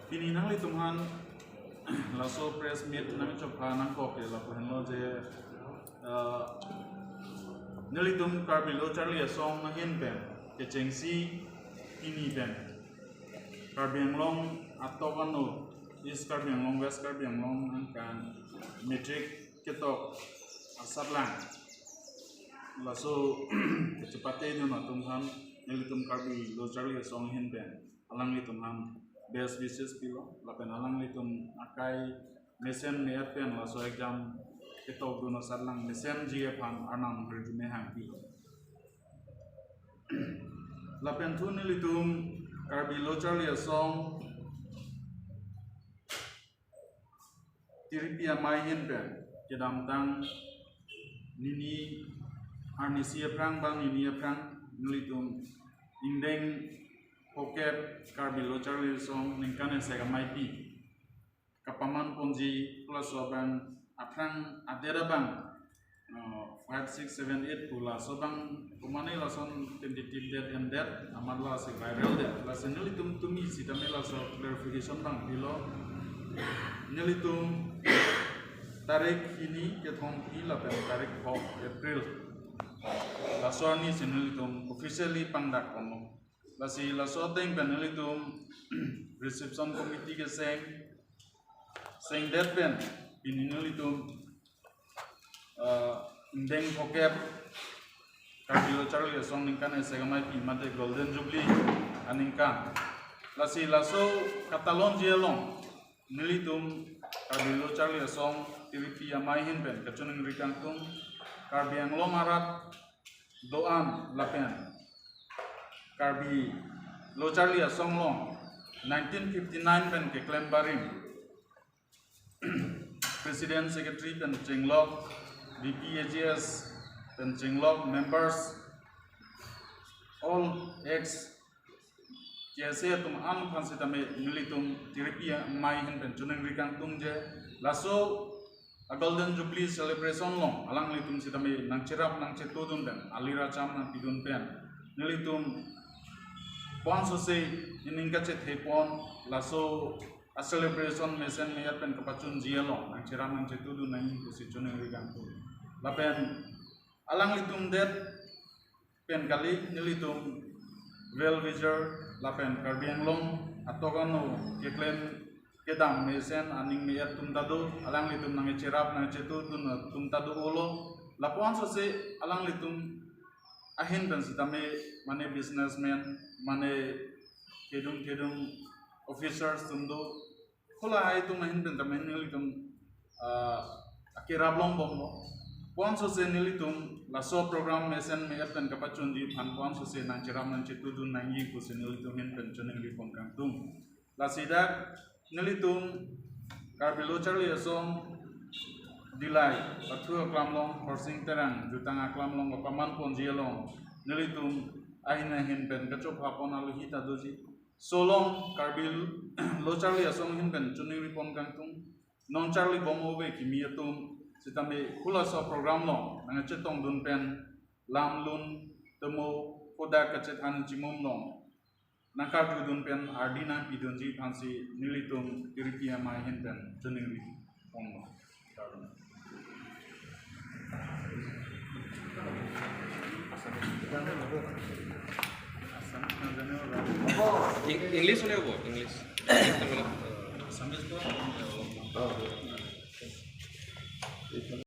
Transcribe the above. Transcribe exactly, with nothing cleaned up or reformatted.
Pini nanglitum aphan laso press meet nangchopha nangkok ke lapu henlo je, eh, nelitum Karbi Lo Charli Asong ahin pen kechengsi pini pen Karbi Anglong atok ano, East Karbi Anglong, West Karbi Anglong angkan matric ketok asatlang laso kachepate dun atum aphan nelitum Karbi Lo Charli Asong ahin pen alanglitum aphan best wishes pilo, lapen alanglitum akai mesen me-et pen laso exam ketok dun asatlang mesenji aphan arnam resume hang pilo. Lapen thu nelitum Karbi Lo Charli Asong tiripi amei ahin pen kedamtang nini arnisi aphrang bang nini aphrang nelitum ingdeng phokep Karbi Lo Charli Asong ningkan esek ameipi kapaman ponji, laso abang aphrang adet abang, uh, five, six, seven, eight pu laso abang komane lason tentative date endet amat lasi viral det. Lasi nelitum tumi sitame laso clarification abang pilo. Nelitum tarik hini kethom phli lapen tarik phok April, laso arni si nelitum officially pangdak ponlo. Lasi laso ateng pen nelitum reception committee keseng, sengdet pen pini nelitum, eh, ingdeng phokep Karbi Lo Charli Asong ningkan esek ameipi mate Golden Jubilee aningkan. Lasi laso katalonji along nelitum Karbi Lo Charli Asong tiripi amei ahin pen kachiningri kangtung, Karbi Anglong arat do-an lapen Karbi Lo Charli Asong along nineteen fifty-nine pen keklem barim President, Secretary pen chenglok, B P A G S pen chenglok, members, all ex K S A atum an aphan sitame nelitum tiripi amei ahin pen chiningri kangtung je laso a Golden Jubilee celebration along alanglitum sitame nangcherap nangchetudun pen alir acham nangpidun pen nelitum pon sose ining kachethe pon laso a celebration mesen me-et pen kapachunji along nangcherap nangchetudun nangji pusi chiningri kangtung. Lapen alanglitum det pen kali nelitum well wisher lapen Karbi Anglong atok ano keklem kedam mesen aning me-et atum ta do, alanglitum nangcherap nangchetudun atum ta do-olo. Lapu-an sose alanglitum ahin pen sitame mane businessman, mane kedung kedung officers atum do, hala atum ahin pen tame nelitum, ah, akerap longbomlo. Pon sose nelitum laso program mesen me-et pen kapachunji aphan pon sose nangcherap nangchetudun nangji pusi nelitum ahin pen chiningri pon kangtung. Lasi dak nelitum Karbi Lo Charli Asong Dillai, Pathu aklam along, Khorsing Terang jutang aklam along kapaman ponji along nelitum ahin ahin pen kachopha pon alohi ta doji. Laso along Karbi Lo Charli Asong ahin pen chiningri pon kangtung. Non charli bom ove kimi atum sitame halaso program along nangchetongdun pen lam lun temo kodak kachethan chimum along nangkarjudun pen ardi nangpidunji aphansi nelitum tiripi amei ahin pen chiningri ponlo. Eng-, English hole hobo, English. Assamese to